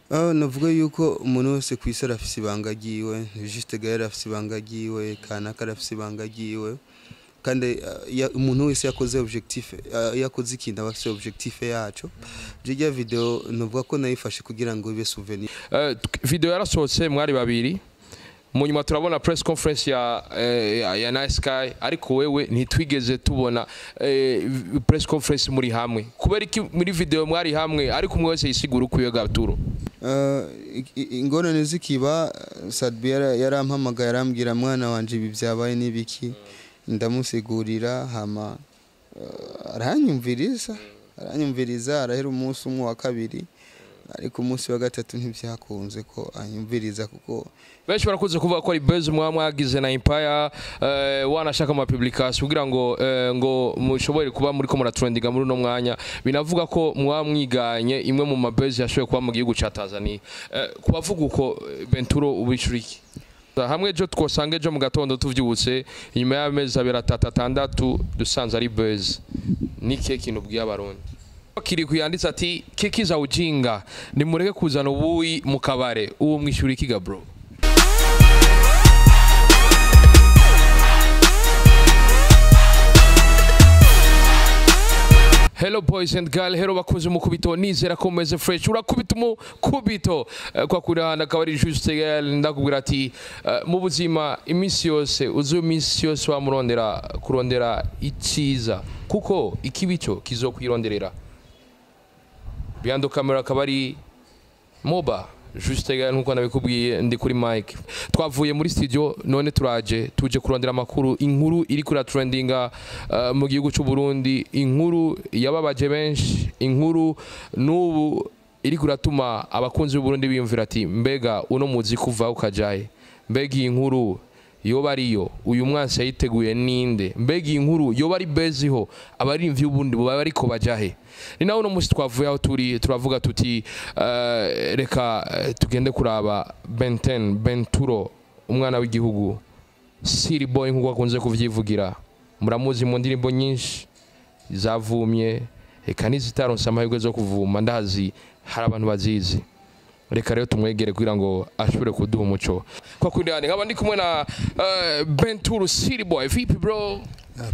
Navuga yuko umuntu wese ku isi arafise ibanga ryiwe. Juste Gaël arafise ibanga ryiwe, kanaka arafise ibanga ryiwe, kandi umuntu wese yakoze objectif, yakoze ikintu aba afise objectif yaco. Irya video navuga ko nayifashe kugira ngo ibe souvenir. Video yarasohotse mwari babiri, mu nyuma turabona press conference ya Nice Sky, ariko wewe ntitwigeze tubona press conference muri hamwe. Kubera iki muri video mwari hamwe ariko umwe wese yisigura ukwiye gaturo? Ingorane zikiba, Sadbi yarampamagaye arambwira: "Mwana wanje, ibi byabaye n'ibiki?" Ndamusigurira, hama aranyumviriza, arahera umunsi umwe wa kabiri, ariko umunsi wa gatatu ntibyakunze ko anyumviriza kuko Benshi barakunze kuvuga ko ari buzz mwa mwagize na Empire, wanashaka ama publication kugira ngo ngo mushobore kuba muri ko muratrendinga muri uno mwanya. Binavuga ko mwa mwiganye imwe mu ma buzz yashoboye kuba mu gihugu ca Tanzania. Kubavuga uko, Benturo, ubishura iki? Hamwe ejo twosanga, ejo mu gatondo tuvyutse inyuma y'amezi 2, 3, 6, dusanze ari buzz, ni kihe kintu ubwiye Abarundi? Kiri kuyanditse ati: "Kiki za ujinga, nimureke kuzana ubuyi mu kabare." Uwo mwishura iki ga bro? Hello boys and girl, hello bakunze umukubito, nizera ko mumeze fresh. Urakubita umukubito kwa kurihana akaba ari Juste Gaël. Ndakubwira ati mu buzima iminsi yose uzi, iminsi yose wamurondera kurondera icyiza, kuko ikibi cyo kizokwironderera. Behind the camera akaba ari Moba Juste Gaël, nkuko nabikubwiye ndi kuri mic. Twavuye muri studio none turaje, tuje kurondera amakuru, inkuru iri kuri trendinga mu gihugu cy'u Burundi, inkuru yababaje benshi, inkuru n'ubu iri kuratuma abakunzi b'u Burundi biyumvira ati: "Mbega uno muziki uva ukajaye? Mbega iyi nkuru yoba ariyo? Uyu mwansi yayiteguye ninde? Mbega iyi nkuru yoba ari beziho? Abaririmbyi b'ubundi baba bariko bajahe?" Ni nawe uno munsi twavuye aho turi, turavuga tuti reka tugende kuraba Benten Benturo, umwana w'igihugu, City Boy nkuko akunze kuvyivugira. Muramuzi mu ndirimbo nyinshi zavumye, eka n'izitaronse amahirwe zo kuvuma, ndazi hari abantu bazizi. Reka rero tumwegere kugira ngo ashobore kuduha umuco kwa kundi. Nkaba ndi kumwe na Benturo City Boy. Vipi bro?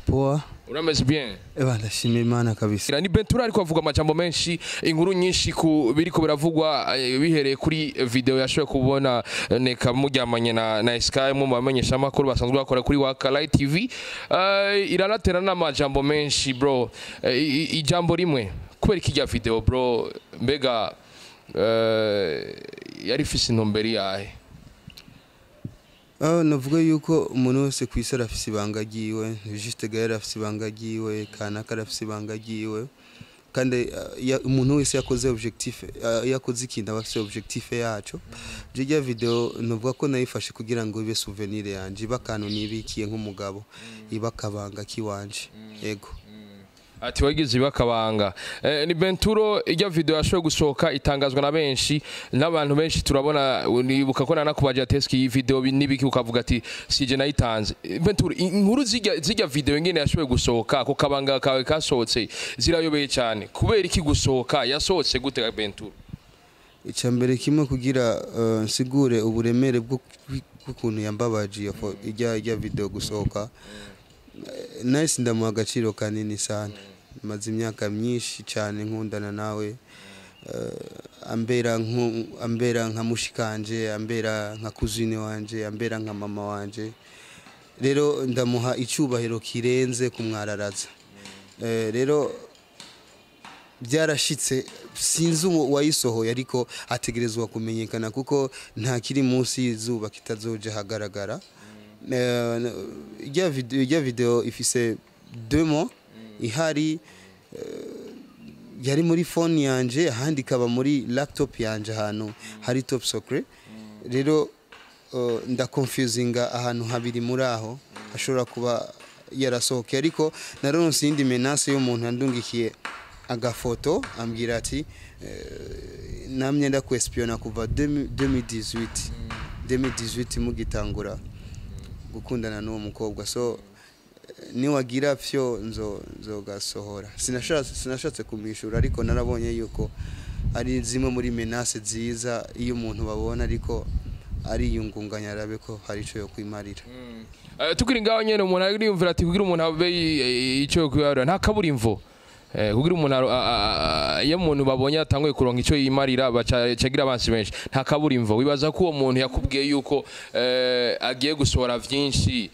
Poa. Urameze bien? Eba, ndashima Imana kabisa. Ni Bentura ariko avuga amajambo menshi, inkuru nyinshi ku biriko biravugwa, bihereye kuri video yashoboye kubona neka muryamanye na Sky mu bamenyesha amakuru basanzwe bakora kuri Waka Light TV. Iranatera n'amajambo menshi bro. Ijambo rimwe, kubera ikijya video bro, mbega yari ifise intumbero yahe? Navuga yuko umuntu wese ku isi arafise ibanga ryiwe. Juste Gaël arafise ibanga ryiwe, kanaka arafise ibanga ryiwe, kandi umuntu wese yakoze objectif, yakoze ikintu aba afise objectif yaco. Irya video navuga ko nayifashe kugira ngo ibe souvenir yanje, ibe akantu nibikiye nk'umugabo, ibe akabanga kiwanje, yego. Ati wagize ibakabanga. Ni Benturo, ijya video yashoboye gusohoka itangazwa na benshi n'abantu benshi. Turabona, nibuka ko nanakubaje ati: "Eski iyi video nibiki?" Ukavuga ati: "Sije nayitanze." Benturo, inkuru zijya video ngene yashoboye gusohoka, ko kabanga kawe kasohotse, zirayobeye cyane. Kubera iki gusohoka? Yasohotse gute Benturo? Icya mbere kimwe, kugira nsigure uburemere bw'ukuntu yambabaje iyo ijya video gusohoka. Nice ndamuha agaciro kanini sana, maze imyaka myinshi cyane nkundana nawe, ambera nka mushikanje, ambera nka cousine wanje, ambera nka mama wanje. Rero ndamuha icyubahiro kirenze kumwararaza. Rero byarashitse, sinzi uwo wayisohoye, ariko ategerezwa kumenyekana kuko nta kiri munsi y'izuba kitazoja hagaragara. Ijya video ifise 2 mois ihari, yari muri phone yanje, ahandi ikaba muri laptop yanje ahantu hari top secret. Rero ndaconfusinga ahantu habiri muri aho hashobora kuba yarasohokeye, ariko naronse iyindi menace y'umuntu yandungikiye agafoto, ambwira ati: "Namye ndakwespiyona kuva 2018, 2018 mugitangura gukundana n'uwo mukobwa, so niwagira vyo nzogasohora." Sinashatse kumwishura, ariko narabonye yuko Ari zimwe muri menace ziza iyo umuntu babona ariko ariyungunganya, arabe ko hari ico yo kwimarira. Tukiri ngaho nyene, umuntu ariyumvira ati kugira umuntu abe ico yo kwimarira nta kaburimvo. Kugira umuntu iyo umuntu babonye atanguye kuronka ico yimarira, bacagira abansi benshi, nta kaburimvo. Wibaza ko uwo muntu yakubwiye yuko agiye gusohora vyinshi,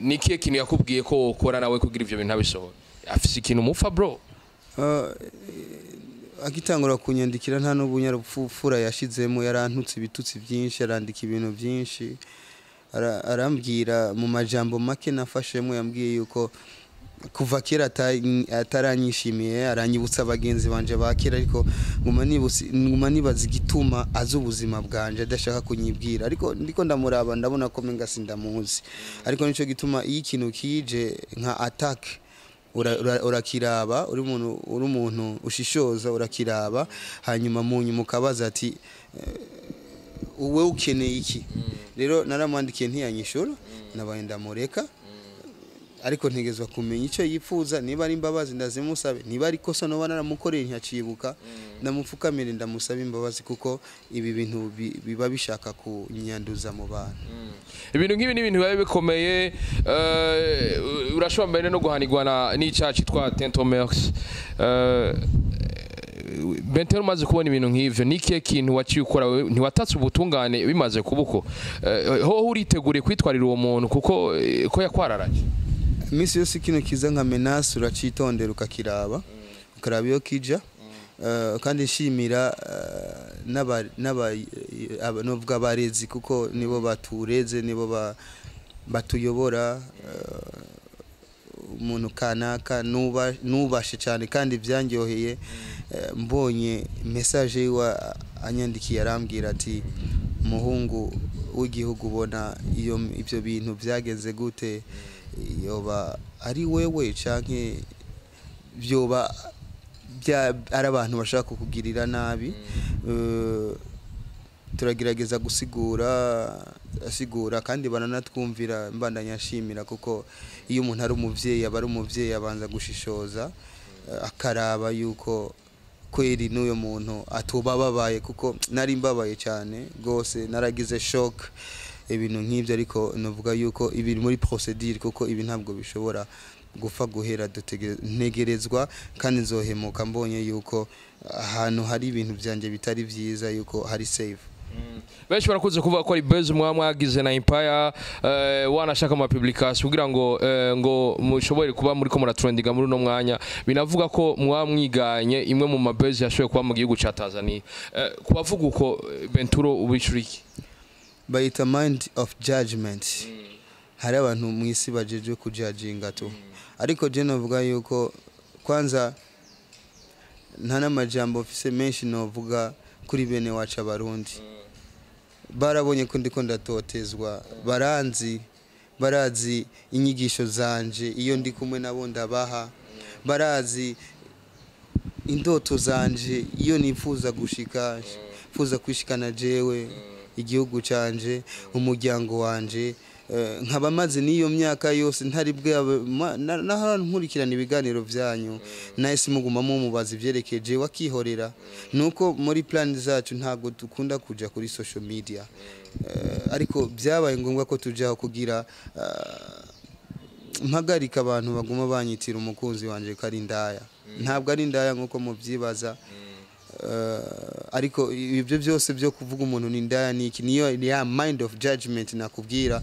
ni kihe kintu yakubwiye ko wokora nawe kugira ivyo bintu abisohora? Afise ikintu mupfa, bro? Agitangura kunyandikira, nta n'ubunyarupfura yashizemo. Yarantutse ibitutsi byinshi, arandika ibintu byinshi. Arambwira mu majambo make nafashemo, yambwiye yuko kuva kera ataranyishimiye, aranyibutsa abagenzi banje ba kera. Ariko nguma nibaza igituma azi ubuzima bwanje adashaka kunyibwira. Ariko ndiko ndamuraba, ndabona ko menga sindamuzi. Ariko nico gituma iyo ikintu kije nka attack, urakiraba, uri umuntu ushishoza, urakiraba, hanyuma mu nyuma ukabaza ati: "Wowe ukeneye iki?" Rero naramwandikiye ntiyanyishura, nabaye ndamureka. Ariko ntegezwa kumenya icyo yifuza. Niba ari imbabazi, ndazimusabe. Niba ari ikosa noba naramukoreye ntiyacibuka, ndamupfukamire, ndamusabe imbabazi, kuko ibi bintu biba bishaka kunyanduza mu bantu. Ibintu nk'ibi ni ibintu biba bikomeye. Urashobora mbere no guhanirwa n'icyaha cyitwa atteinte aux mœurs. Bentero, umaze kubona ibintu nk'ivyo, ni ikihe kintu waciye ukora wewe? Ntiwatatse ubutungane bimaze kuba uko? Hoho uriteguriye kwitwarira uwo muntu, kuko ko yakwararaje? Iminsi yose ikintu kiza nka menace uracitondera, ukakiraba, ukaraba iyo kija. Kandi nshimira novuga abarezi, kuko nibo batureze, nibo batuyobora. Umuntu kanaka nubashe cyane, kandi byangyoheye mbonye message yiwe anyandikiye, arambwira ati: "Muhungu w'igihugu, ubona iyo ibyo bintu byageze gute? Yoba ari wewe canke byoba ari abantu bashaka kukugirira nabi?" Turagerageza gusigura, asigura, kandi baranatwumvira. Mbandanya nshimira, kuko iyo umuntu ari umuvyeyi, aba ari umuvyeyi, abanza gushishoza, akaraba yuko kweri n'uyo muntu atoba ababaye, kuko nari mbabaye cyane rwose, naragize shock, ibintu nk'ibyo. Ariko navuga yuko ibiri muri procedure, kuko ibi ntabwo bishobora gupfa guhera. Ntegerezwa kandi nzohemuka mbonye yuko ahantu hari ibintu byanjye bitari byiza, yuko hari safe. Benshi barakunze kuvuga ko ari buzz mwaba mwagize na Empire, wanashaka ama publication kugira ngo ngo mushobore kuba muri ko muratrendinga muri uno mwanya. Binavuga ko mwaba mwiganye imwe mu ma buzz yashoboye kuba mu gihugu ca Tanzania. Kubavuga uko, Benturo, ubishura iki? Bayita mind of judgment. Hari abantu mu isi bajejwe kujajinga tu. Ariko je novuga yuko kwanza nta n'amajambo mfise menshi novuga kuri bene wacu Abarundi. Barabonye ko ndiko ndatotezwa, baranzi, barazi inyigisho zanje iyo ndi kumwe nabo ndabaha, barazi indoto zanje iyo nifuza gushika, nifuza kwishikana jewe, igihugu canje, umuryango wanje. Nkaba maze n'iyo myaka yose ntari bwabe nahora nkurikirana ibiganiro byanyu, nahise mugumamo mubaza ivyerekeye jewe akihorera. Nuko muri plan zacu ntabwo dukunda kuja kuri social media. Ariko byabaye ngombwa ko tujaho kugira mpagarika abantu baguma banyitira umukunzi wanje ko ari indaya. Ntabwo ari indaya nkuko mubyibaza. Ariko ibyo byose byo kuvuga umuntu ni indaya ni iki, niyo ya mind of judgment nakubwira.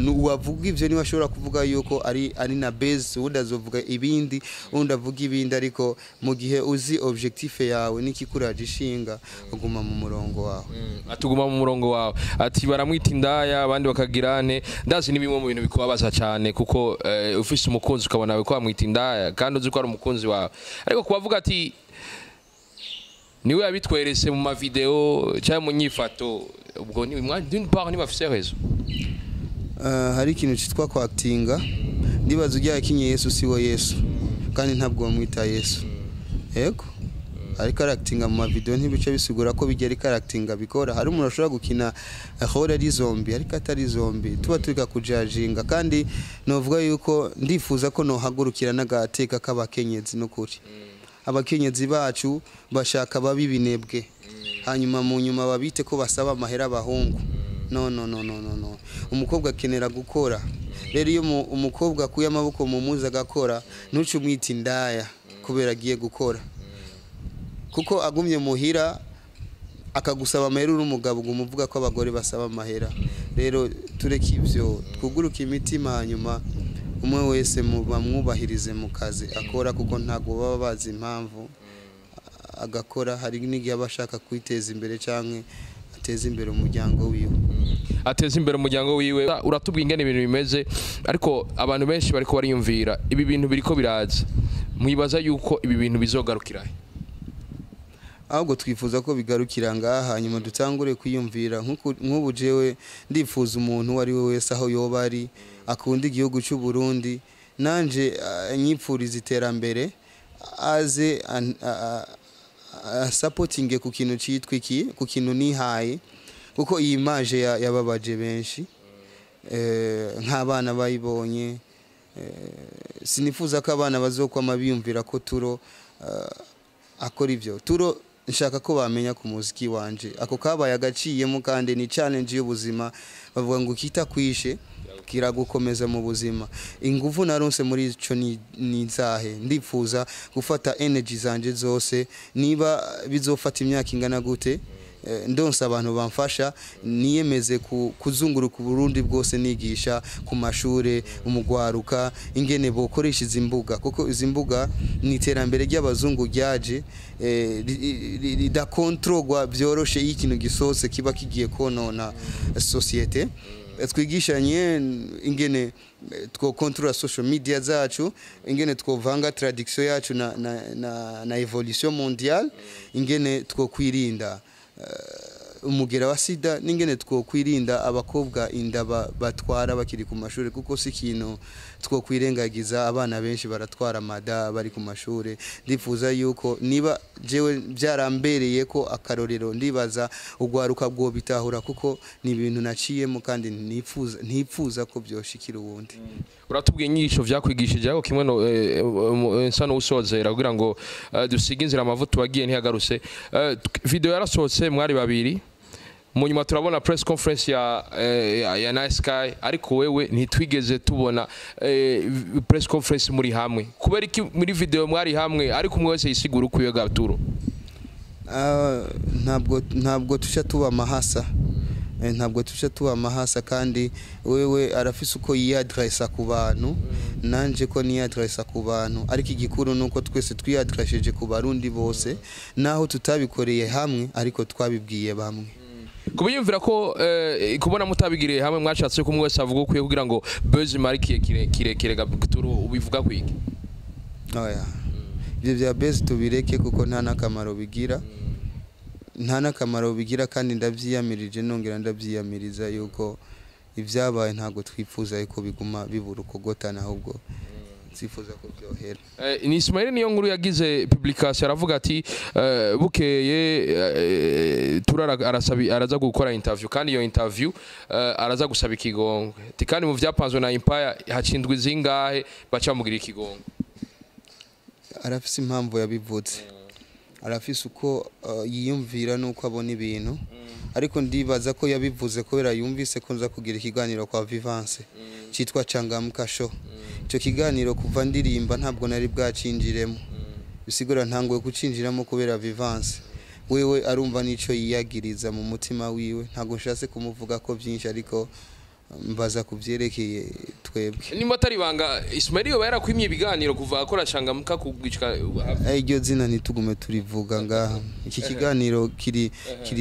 Uwavuga ibyo niwe ashobora kuvuga yuko ari na base, uwundi azovuga ibindi, uwundi avuga ibindi. Ariko mu gihe uzi objectif yawe n'ikikuraje ishinga, uguma mu murongo wawe. Atuguma mu murongo wawe. Ati baramwita indaya, abandi bakagira nte. Ndazi ni bimwe mu bintu bikubabaza cyane, kuko ufise umukunzi ukabona ko bamwita indaya kandi uzi ko ari umukunzi wawe. Ariko kubavuga ati niwe yabitwerese mu mavideo cyangwa mu nyifato, ubwo ni d'une part ntibafise raison. Hari ikintu cyitwa kwakitinga. Ndibaza ujya yakinye Yesu si we Yesu, kandi ntabwo bamwita Yesu. Yego, ariko arakitinga mu mavideo, ntibice bisigura ko bijya ariko arakitinga bikora. Hari umuntu ashobora gukina ahora ari zombie ariko atari zombie. Tuba turika kujajinga. Kandi novuga yuko ndifuza ko nohagurukira n'agateka k'abakenyezi n'ukuri. Abakenyezi bacu bashaka babi binebwe, hanyuma mu nyuma babite ko basaba amahera abahungu. No, no, no, no, no, no. Umukobwa akenera gukora. Rero iyo umukobwa akuye amaboko mu muzi agakora, ntuce umwita indaya kubera agiye gukora, kuko agumye muhira akagusaba amahera uri umugabo, uguma uvuga ko abagore basaba amahera. Rero tureke ibyo, twuguruke imitima, hanyuma umwe wese bamwubahirize mu kazi akora, kuko ntabwo baba bazi impamvu agakora. Hari n'igihe aba ashaka kwiteza imbere cyangwa ateza imbere umuryango wiwe. Ateza imbere umuryango wiwe. Uratubwira ingene ibintu bimeze, ariko abantu benshi bariko bariyumvira ibi bintu biriko biraza, mwibaza yuko ibi bintu bizogarukira he? Ahubwo twifuza ko bigarukira ngaha, hanyuma dutangure kwiyumvira. Nk'ubu jewe ndifuza umuntu uwo ari we wese aho yoba ari akunda igihugu cy'u Burundi, nanje nyipfuriza iterambere, aze asapotinge ku kintu cyitwa iki, ku kintu nihaye, kuko iyi image yababaje benshi, nk'abana bayibonye. Sinifuza ko abana bazokwama biyumvira ko Turo akora ibyo. Turo nshaka ko bamenya ku muziki wanje, ako kabaye agaciyemo, kandi ni challenge y'ubuzima. Bavuga ngo kitakwishe kiragukomeza mu buzima. Ingufu naronse muri ico ni nzahe? Ndifuza gufata energy zanje zose, niba bizofata imyaka ingana gute, ndonse abantu bamfasha, niyemeze kuzunguruka Burundi bwose nigisha ku mashure umugwaruka ingene bokoresha izi mbuga, kuko izi mbuga ni iterambere ry'abazungu ryaje, ridakontrogwa byoroshe. Iyo ikintu gisohotse kiba kigiye konona société. Twigishanye ingene twokontrola social media zacu, ingene twovanga tradition yacu na évolution mondiale, ingene twokwirinda umugera wa sida, n'ingene twokwirinda abakobwa inda batwara bakiri ku mashuri, kuko si ikintu twokwirengagiza. Abana benshi baratwara amada bari ku mashuri. Ndifuza yuko niba jewe byarambereye ko akarorero, ndibaza ugwaruka bwo bitahura, kuko ni ibintu naciyemo kandi ntifuza ko byoshikira uwundi. Uratubwiye inyigisho vyakwigishije, ariko kimwe no nsa n'usozera kugira ngo dusige inzira amavuta wagiye ntiyagarutse. Video yarasohotse mwari babiri, mu nyuma turabona press conference ya Nice Sky, ariko wewe ntitwigeze tubona press conference muri hamwe. Kubera iki muri video mwari hamwe ariko umwe wese yisigura ukwiye, Gaturo? Ntabwo tuca tuba amahasa. Ntabwo tuca tuba amahasa, kandi wewe arafise uko yiyadresa ku bantu, nanje ko niyadresa ku bantu, ariko igikuru nuko twese twiyadresheje ku Barundi bose, naho tutabikoreye hamwe ariko twabibwiye bamwe. Kubiyumvira ko kubona mutabigiriye hamwe, mwashatse ko umwe wese avuga ukwiye kugira ngo buzz marikiye kirekire, Gaturo, ubivuga kwiki? Oya, ibyo bya buzz tubireke, kuko nta n'akamaro bigira, nta n'akamaro bigira, kandi ndabyiyamirije, nongera ndabyiyamiriza yuko ibyabaye ntabwo twifuza yuko biguma bibura ukugotana, ahubwo twifuza ko byohera. Ni Ismail niyo nkuru yagize publication, aravuga ati bukeye turara araza gukora interview, kandi iyo interview araza gusaba ikigongwe. Ati kandi mu vyapanzwe na Empire hacindwa zingahe baca bamugira ikigongwe. Arafise impamvu yabivutse, arafise uko yiyumvira n'uko abona ibintu, ariko ndibaza ko yabivuze kubera yumvise ko nza kugira ikiganiro kwa Vivance cyitwa Changamka Show. Icyo kiganiro kuva ndirimba ntabwo nari bwacinjiremo, bisigura ntanguye kucinjiramo kubera Vivance. Wewe arumva n'ico yiyagiriza mu mutima wiwe. Ntabwo nshatse kumuvuga ko byinshi, ariko mbaza kubyerekeye twebwe. Nimba atari ibanga, Ismail yoba yarakwimye ibiganiro kuva akora Changamka kugicka? Iryo zina ntitugume turivuga ngaha. Iki kiganiro kiri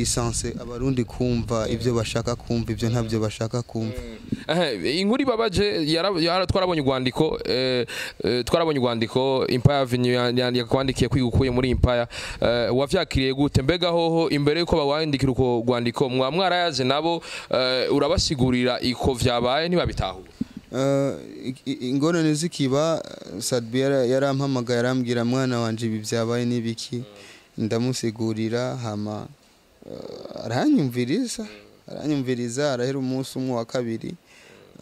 censé Abarundi kumva ibyo bashaka kumva, ibyo ntabyo bashaka kumva. Inkuru ibabaje, twarabonye urwandiko, twarabonye urwandiko Empire Avenue yakwandikiye kwiga ukuye muri Empire. Wavyakiriye gute? Mbega hoho imbere yuko bawandikira uko rwandiko mwa mwarayaze nabo, urabasigurira iko vyabaye, ntibabitahura? Ingorane zikiba, Sadbi yarampamagaye, arambwira: "Mwana wanje, ibi byabaye n'ibiki?" Ndamusigurira, hama aranyumviriza, arahera umunsi umwe wa kabiri,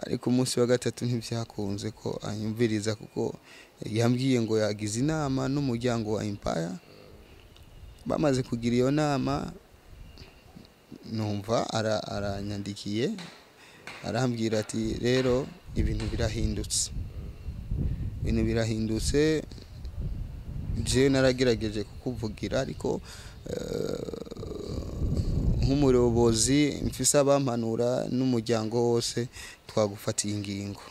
ariko umunsi wa gatatu ntibyakunze ko anyumviriza kuko Yambwiye ngo yagize inama n'umuryango wa Empire. Bamaze kugira iyo nama, numva aranyandikiye, arambwira ati rero ibintu birahindutse, ibintu birahindutse. Jewe naragerageje kukuvugira, ariko nk'umuyobozi mfise abampanura n'umuryango wose, twagufatiye ingingo.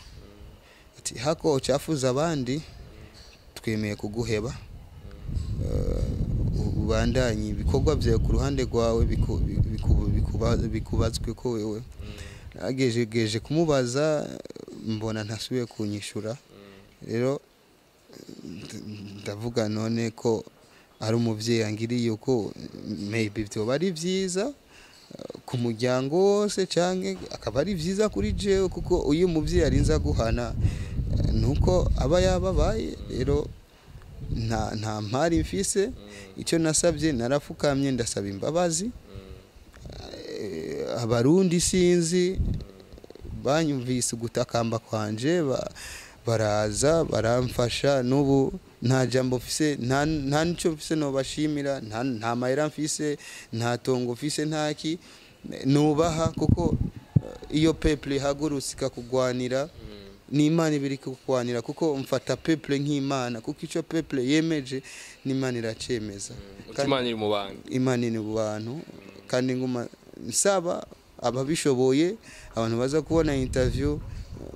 Ati hako ucafuza abandi, twemeye kuguheba, ubandanye ibikorwa byawe ku ruhande rwawe, bikubazwe ko wewe. Nagerageje kumubaza, mbona ntasubiye kunyishura. Rero ndavuga none ko ari umuvyeyi angiriye uko, maybe vyoba ari vyiza ku muryango wose, canke akaba ari vyiza kuri jewe, kuko uyu muvyeyi arinze aguhana nuko aba yababaye. Rero nta mpari mfise. Icyo nasabye, narafukamye ndasaba imbabazi. Abarundi sinzi banyumvise ugutakamba kwanje, baraza baramfasha. N'ubu nta jambo mfise, nta nico mfise nobashimira, nta mahera mfise, nta tongo mfise, ntaki nubaha, kuko iyo peuple ihagurutse ikakugwanira, n'Imana iba iri kukugwanira, kuko mfata peuple nk'Imana, kuko ico peuple yemeje n'Imana iracemeza. Uti Imana iri mu bantu. Imana iri mu bantu. Kandi nguma nsaba ababishoboye, abantu baza kubona interview,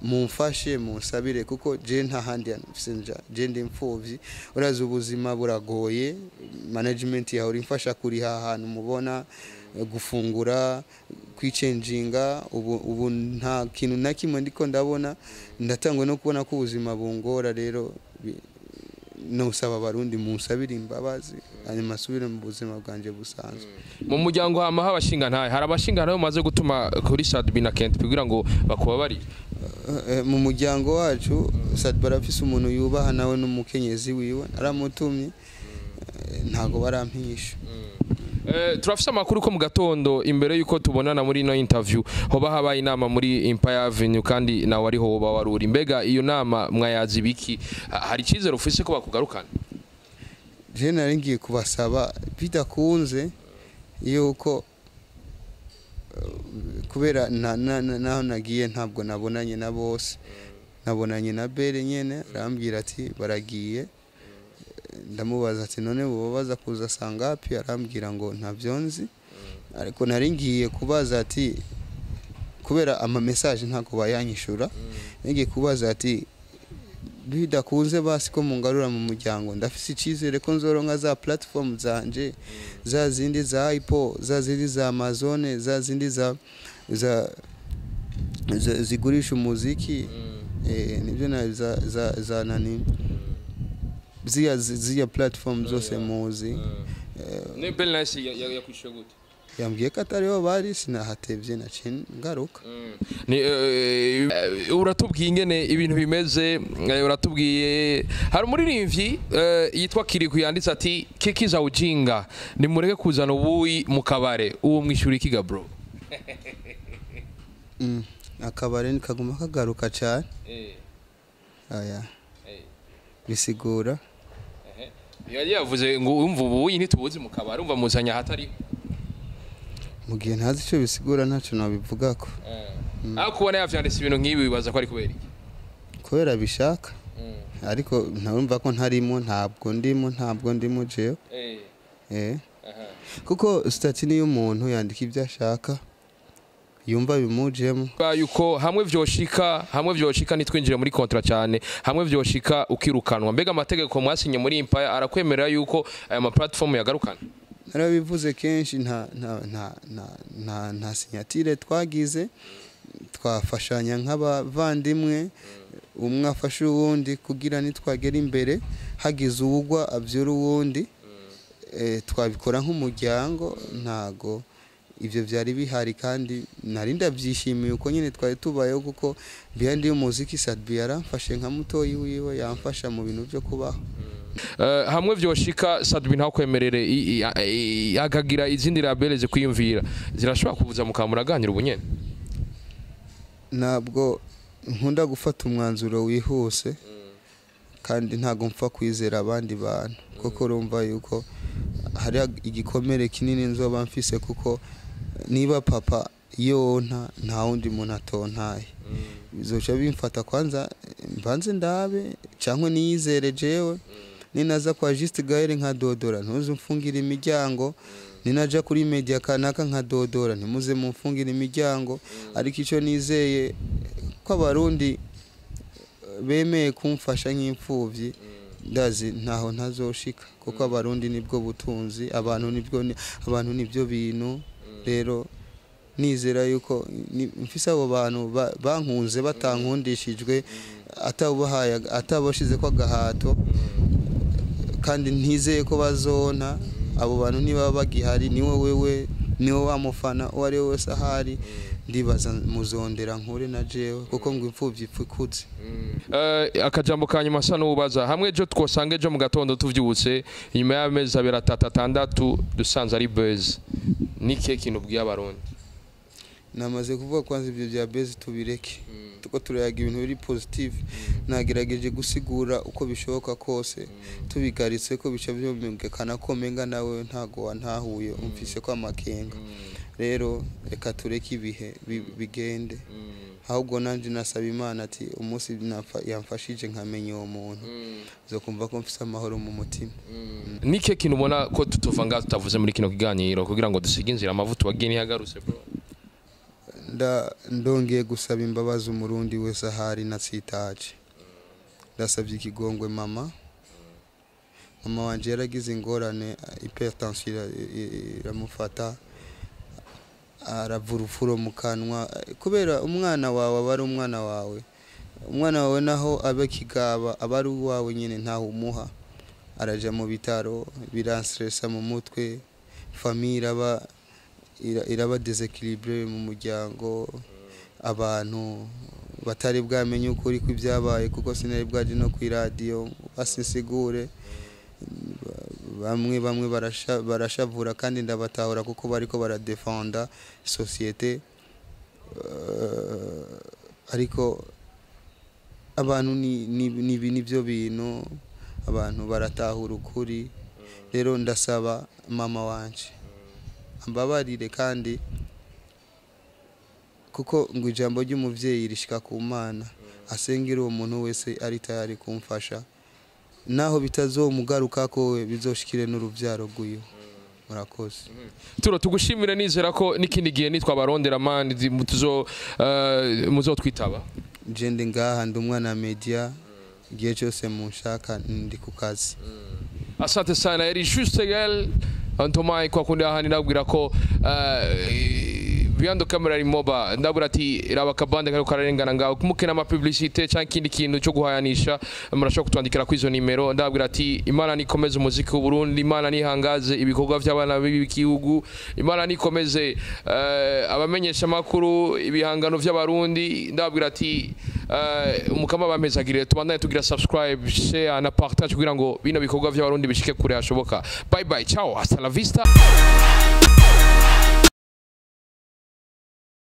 mumfashe, munsabire, kuko je nta handi hantu mfise nja. Je ndi imfuvyi, urazi ubuzima buragoye. Management yawe imfasha kuriha ahantu mubona, gufungura, kwicenjinga. Ubu nta kintu na kimwe ndiko ndabona, ndatangwe no kubona ko ubuzima bungora. Rero nosaba Abarundi munsabire imbabazi, hanyuma asubire mu buzima bwanje busanzwe. Mu muryango hama habashinga ntahe, hari abashinga ntahe bamaze gutuma kuri Sadbi na Kent kugira ngo bakubabarire? Mu muryango wacu, Sadbi arafise umuntu yubaha, nawe n'umukenyezi wiwe, aramutumye, ntago barampisha. Turafise amakuru ko mu gatondo, imbere yuko tubonana muri ino interview, hoba habaye inama muri Empire Avenue, kandi nawe ariho woba waruri. Mbega iyo nama mwayazi biki? Hari icyizere ufise ko bakugarukana? Je nari ngiye kubasaba bidakunze yuko kubera naho nagiye ntabwo nabonanye na bose, nabonanye na Bere nyene, arambwira ati baragiye. Ndamubaza ati none bo baza kuza sangapi? Arambwira ngo ntavyo nzi. Ariko nari ngiye kubaza ati, kubera ama message ntabwo bayanyishura, ngiye kubaza ati bidakunze basi ko mungarura mu muryango, ndafise icyizere ko nzoronka za platform zanje, za zindi za Apple, za zindi za Amazon, za zindi za zigurisha umuziki, nibyo na za nani, ziya platform zose muzi. Ne Bell Nice yakwishuye gute? Yambwiye ko atariho bari, sinahatevye, naciye ngaruka. Ni uratubwiye ingene ibintu bimeze, uratubwiye hari umuririmbyi yitwa Kiriku yanditse ati keki za ujinga, nimureke kuzana ubuyi mu kabare. Uwo mwishuri kiga bro? Akabare kaguma kagaruka cyane. Aya bisigura Yari yavuze ngo umva ubuyi ntitubuzi mu kabare, umva muzanya ahatari. Mu gihe ntazi icyo bisigura, ntacyo nabivugako. Aho kubona yavyanditse ibintu nk'ibi, wibaza ko ari kubera iki? Kubera bishaka, ariko ntarumva ko ntarimo, ntabwo ndimo, ntabwo ndimo jewe. Kuko statut niyo umuntu yandika ibyo ashaka, yumva bimujemo. Ba yuko hamwe vyoshika, nitwinjire muri contrat cyane, hamwe vyoshika ukirukanwa, mbega amategeko mwasinye muri Empire arakwemerera yuko aya ma platform yagarukana? Narabivuze kenshi, nta signature twagize. Twafashanya nk'abavandimwe, umwe afashe uwundi kugira nitwagera imbere, hagize uwugwa abyura uwundi. Twabikora nk'umuryango, ntago ibyo byari bihari, kandi nari ndabyishimiye uko nyine twari tubayeho, kuko behind y'umuziki Sadbi yaramfashe nka mutoyi wiwe, yamfasha mu bintu byo kubaho. Hamwe vyoshika Sadbi ntakwemerere, akagira izindi label zikwiyumvira, zirashobora kubuza mukamuraganira ubunyene? Ntabwo nkunda gufata umwanzuro wihuse. Kandi ntago mpfa kwizera abandi bantu, kuko urumva yuko hari igikomere kinini nzoba mfise, kuko niba papa yonta nta wundi muntu atontaye, bizoca bimfata kwanza mbanze ndabe cyangwa niyizere jewe. Ninaza kwa Juste Gaël nkadodora, ntuze umfungire imiryango. Ninaja kuri media kanaka nkadodora, ntimuze mumfungire imiryango. Ariko icyo nizeye ko Abarundi bemeye kumfasha nk'imfuvyi, ndazi ntaho ntazoshika, kuko Abarundi nibwo butunzi, abantu nibwo abantu nibyo bintu. Rero nizera yuko mfise abo bantu bankunze batankundishijwe, atawubahaye, atabashize ko agahato, kandi ntizeye ko bazona. Abo bantu niba bagihari, niwe wewe, niwe wa mufana uwo ari we wese ahari, ndibaza muzondera nkure na jewe, kuko ngo imfuvyi ipfa ikuze. Akajambo ka nyuma asa n'ubaza hamwe ejo twosanga ejo mu gatondo tuvyutse inyuma y'amezi 2 3 6 dusanze ari buzz, ni kihe kintu ubwiye Abarundi? Namaze kuvuga kwanza ibyo bya buzz tubireke, tuko turayaga ibintu biri positive. Nagerageje gusigura uko bishoboka kose, tubigaritse ko bica byumvikana ko menga nawe ntago wantahuye, umfise ko amakenga. Rero reka tureke ibihe bigende, ahubwo nanje nasaba Imana ati umunsi yamfashije nkamenya uwo muntu, zokumva ko mfise amahoro mu mutima. Ni kihe kintu ubona ko tutova ngaha tutavuze muri kino kiganiro kugira ngo dusige inzira amavuta wagiye ntiyagarutse bro? Ndongeye gusaba imbabazi Umurundi wese ahari natsitaje. Ndasabye ikigongwe mama. Mama wanje yaragize ingorane, hypertension iramufata, aravura urufuro mu kanwa, kubera umwana wawe aba ari umwana wawe. Umwana wawe naho abe kigaba aba ari uwawe nyine, ntaho umuha. Araja mu bitaro, biranstressa mu mutwe, famille iraba déséquilibré mu muryango, abantu batari bwamenye ukuri kw'ibyabaye, kuko sinari bwaje no ku radio basinsigure. Bamwe bamwe barashavura, kandi ndabatahura kuko bariko baradefenda société. Ariko abantu ni nibyo bintu, abantu baratahura ukuri. Rero ndasaba mama wanje ambabarire, kandi kuko ngo ijambo ry'umuvyeyi rishika ku Mana, asengera uwo muntu wese ari tayari kumfasha, naho bitazomugaruka ko bizoshikire n'uruvyaro rwiwe. Murakoze. Turo tugushimire, nizera ko n'ikindi gihe nitwa barondera man tuzo muzotwitaba. Je ndi ngaha, ndi umwana wa media, igihe cyose munshaka ndi ku kazi. Asante sana, yari Juste Gaël Antomai kwa kundi ahandi. Ndabwira ko behind camera ari Moba. Ndabwira ati raba kabande kariko kararengana ngaho, mukena ama publicité cyangwa ikindi kintu cyo guhayanisha, murashobora kutwandikira kuri izo nimero. Ndabwira ati Imana nikomeze umuziki w'u Burundi, Imana nihangaze ibikorwa by'abana b'igihugu, Imana nikomeze abamenyesha makuru ibihangano by'Abarundi. Ndabwira ati umukama bamezagirire, tubandanye tugira subscribe, share na partage kugira ngo bino bikorwa by'Abarundi bishike kure hashoboka. Bye bye, ciao, hasta la vista.